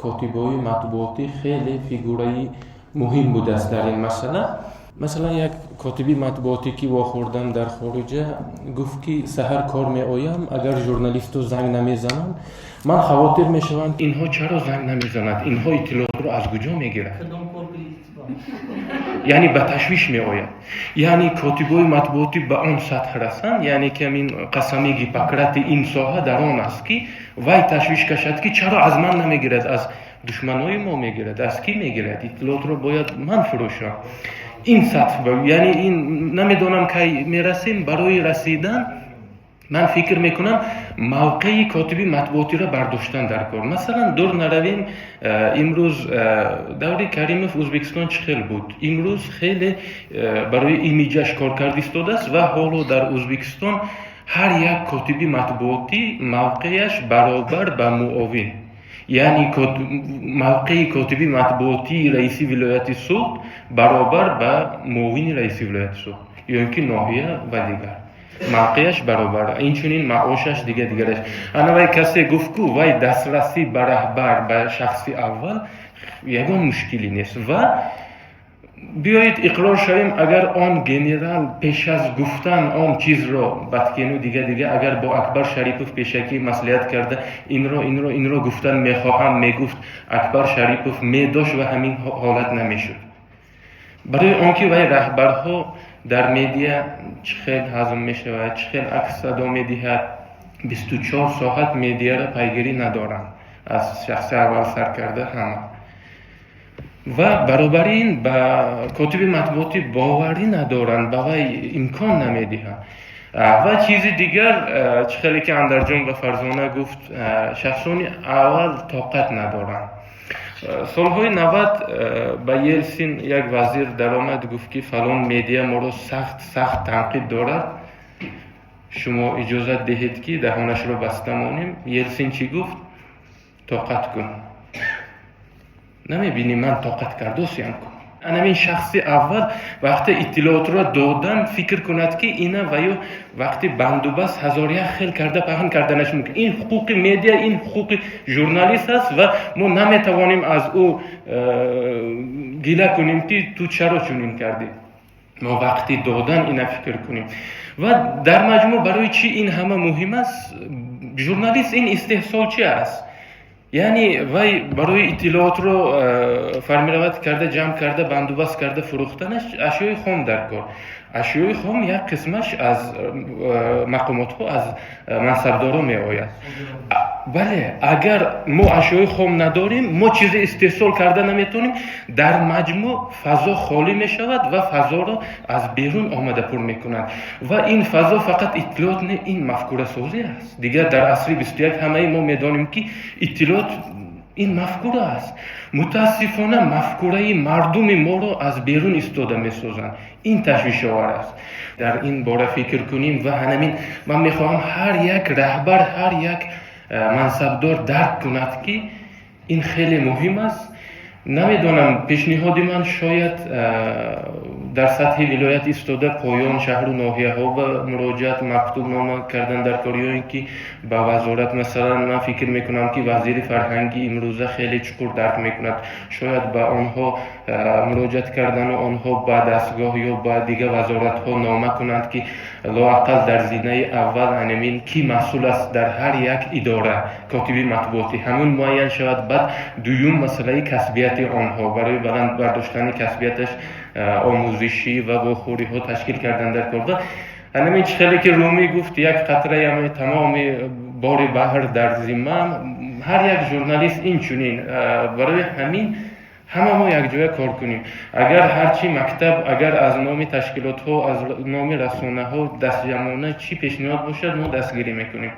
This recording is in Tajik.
Котибои матбуотӣ хеле фигураи муҳим будааст дар ин масъала. Масалан, як котиби матбуотӣ, ки вохӯрдам дар хориҷа, гуфт, ки саҳар кор меоям, агар журналисту занг намезананд, ман хавотир мешавам, инҳо чаро занг намезананд, инҳо иттилоотро аз куҷо мегиранд? Яъне ба ташвиш меояд. Яъне котибои матбуотӣ ба он сатҳ расанд, яъне ки ҳамин қасами Гиппократи ин соҳа дар он аст, ки вай ташвиш кашад, ки чаро аз ман намегирад, аз душманои мо мегирад, аз кӣ мегирад иттилоотро, бояд ман фурӯшам. Ин сатҳ, яъне ин намедонам, кай мерасем. Барои расидан, ман фикр мекунам, мавқеи котиби матбуотиро бардоштан дар кор. Масалан, дур наравем, имрӯз даври Каримов Ӯзбекистон чӣ хел буд? Имрӯз хеле барои имиҷаш кор кард истодааст ва ҳоло дар Ӯзбекистон ҳар як котиби матбуотӣ мавқеяш баробар ба муовин, яъне мавқеи котиби матбуотии раиси вилояти Суғд баробар ба муовини раиси вилояти Суғд ё ин ки ноҳия ва дигар, мавқеяш баробар, инчунин маошаш, дига дигараш. Ана вай касе гуфт, ку вай дастрасӣ ба раҳбар, ба шахси аввал ягон мушкилӣ нест. Ва биёед иқрор шавем, агар он генерал пеш аз гуфтан он чизро Баткену дига дига, агар бо Акбар Шарипов пешакӣ маслиҳат карда, инро, инро, инро гуфтан мехоҳам мегуфт, Акбар Шарипов медошт ва ҳамин ҳолат намешуд. Барои он ки вай раҳбарҳо дар медиа чӣ хел ҳазм мешавад, чӣ хел акс садо медиҳад, 24 соат медиаро пайгирӣ надоранд, аз шахси аввал сар карда ҳама. Ва баробари ин ба котиби матбуотӣ боварӣ надоранд, ба вай имкон намедиҳанд. Ва чизи дигар, чӣ хеле ки Андарҷон ва Фарзона гуфт, шахсони аввал тоқат надоранд. Солҳои 90 ба Елсин як вазир даромад, гуфт, ки фалон медиа моро сахт сахт танқид дорад, шумо иҷозат диҳед, ки даҳонашро баста монем. Елсин чӣ гуфт? «Тоқат кун, намебинӣ, ман тоқат кардосиям кун». Анамин шахси аввал вақте иттилоотро додан, фикр кунад, ки ина ва ё вақти бандубаст ҳазор як хел карда паҳн карданаш мумкин. Ин ҳуқуқи медиа, ин ҳуқуқи журналист аст ва мо наметавонем аз ӯ гила кунем, ки ту чаро чунин кардӣ. Мо вақти додан ина фикр кунем. Ва дар маҷмӯъ, барои чӣ ин ҳама муҳим аст? Журналист ин истеҳсолчӣ аст, яъне вай барои иттилоотро формировать карда, ҷамъ карда, бандубаст карда фурӯхтанаш ашёи хом дар кор. Ашёи хом як қисмаш аз мақомотҳо, аз мансабдорон меояд. Бале, агар мо ашёи хом надорем, мо чизе истеҳсол карда наметавонем. Дар маҷмӯъ фазо холӣ мешавад ва фазоро аз берун омада пур мекунанд. Ва ин фазо фақат иттилоот не, ин мафкурасозӣ аст. Дигар дар асри 21 ҳамаи мо медонем, ки иттилоот ин мафкура аст. Мутаассифона, мафкураи мардуми моро аз берун истода месозанд. Ин ташвишовар аст. Дар ин бора фикр кунем. Ва ҳанамин ман мехоҳам, ҳар як раҳбар, ҳар як мансабдор дарк кунад, ки ин хеле муҳим аст. Намедонам, пешниҳоди ман шояд дар сатҳи вилоят истода, поён, шаҳру ноҳияҳо ба муроҷиат, мактубнома кардан дар кор ё ин ки ба вазорат. Масалан, ман фикр мекунам, ки вазири фарҳангӣ имрӯза хеле чуқур дарк мекунад. Шояд ба онҳо муроҷиат кардану онҳо ба дастгоҳ ё ба дигар вазоратҳо нома кунанд, ки лоақал дар зинаи аввал анамин кӣ масъул аст дар ҳар як идора котиби матбуотӣ, ҳамун муайян шавад. Баъд дуюм, масъалаи касбияти онҳо, барои баланд бардоштани касбияташ омӯзишӣ ва вохӯриҳо ташкил кардан дар кор. Ҳамин чӣ хеле ки Румӣ гуфт, як қатраи тамоми бори баҳр дар зимма ҳар як журналист, инчунин барои ҳамин ҳама мо якҷоя кор кунем. Агар ҳарчи мактаб, агар аз номи ташкилотҳо, аз номи расонаҳо дастҷамъона чӣ пешниҳод бошад, мо дастгирӣ мекунем.